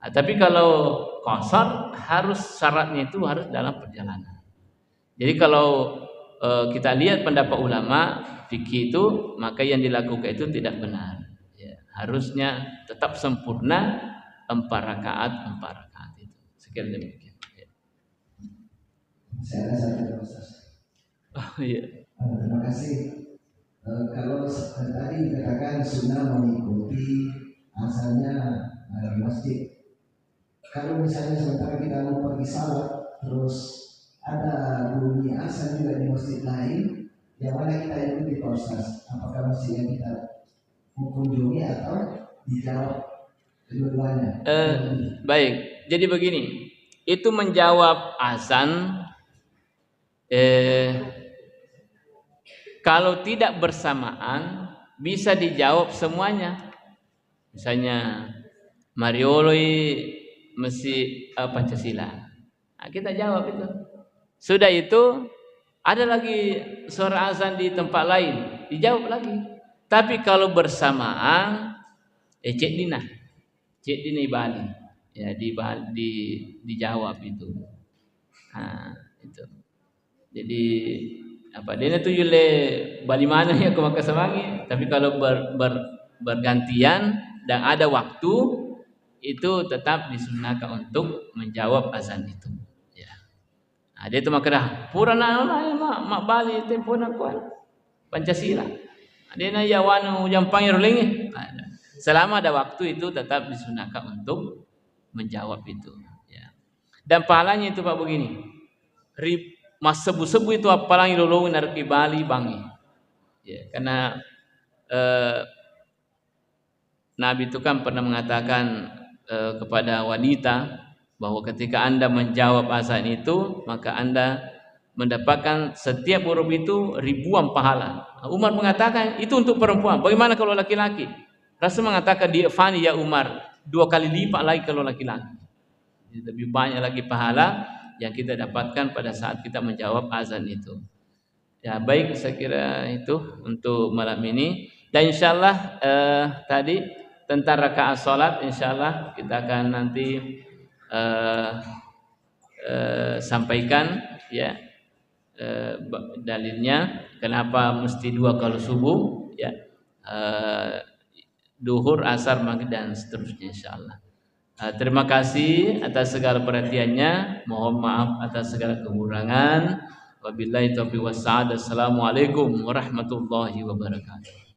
Nah, tapi kalau qasar harus syaratnya itu harus dalam perjalanan. Jadi kalau, eh, kita lihat pendapat ulama fikih itu, maka yang dilakukan itu tidak benar. Ya, harusnya tetap sempurna empat rakaat, empat rakaat itu. Sekian demikian. Ya. Saya ada satu, Ustaz. Oh, iya. Eh, terima kasih. Eh, kalau s-, eh, tadi dikatakan sunnah mengikuti azannya, eh, di masjid. Kalau misalnya sementara kita mau pergi salat, terus ada bunyi azan juga di masjid lain, yang mana kita ikuti, Pak Ustaz? Apakah masjid yang kita kunjungi atau dijawab kedua-duanya? Eh, baik. Jadi begini, itu menjawab azan, eh, kalau tidak bersamaan, bisa dijawab semuanya. Misalnya, marioloi mesi, eh, Pancasila. Nah, kita jawab itu. Sudah itu, ada lagi suara azan di tempat lain, dijawab lagi. Tapi kalau bersamaan, eh, ceddina. Ceddina ibali. Ya, di, di, dijawab itu. Nah, itu. Jadi, apa, dena tu yulle bali maneng ya ko makkasamangi, tapi kalau ber-, ber-, bergantian dan ada waktu, itu tetap disunnahkan untuk menjawab azan itu. Ya. Nah, dia tu makkeda, "Pura na, na, ma-, mabbali tempona kuan Pancasila. Dena iya wanu jampangi rolengi." Nah, selama ada waktu itu tetap disunnahkan untuk menjawab itu. Ya. Dan pahalanya itu, Pak, begini. Ri-, massebbu-sebbu itu appalangi lolongi narekko bali bangi. Ya, karena, eh, Nabi itu kan pernah mengatakan, eh, kepada wanita bahwa ketika Anda menjawab azan itu, maka Anda mendapatkan setiap huruf itu ribuan pahala. Umar mengatakan, "Itu untuk perempuan. Bagaimana kalau laki-laki?" Rasul mengatakan, "Di'fani ya Umar, dua kali lipat lagi kalau laki-laki." Jadi, lebih banyak lagi pahala yang kita dapatkan pada saat kita menjawab azan itu. Ya, baik, saya kira itu untuk malam ini. Dan insyaallah, eh, tadi tentang rakaat salat, insyaallah kita akan nanti, eh, eh, sampaikan, ya, eh, ba-, dalilnya kenapa mesti dua kalau subuh, ya, eh, duhur, asar, maghrib, dan seterusnya, insyaallah. Eh, terima kasih atas segala perhatiannya. Mohon maaf atas segala kekurangan. Wabillahi taufiq wassa'adah. Assalamualaikum warahmatullahi wabarakatuh.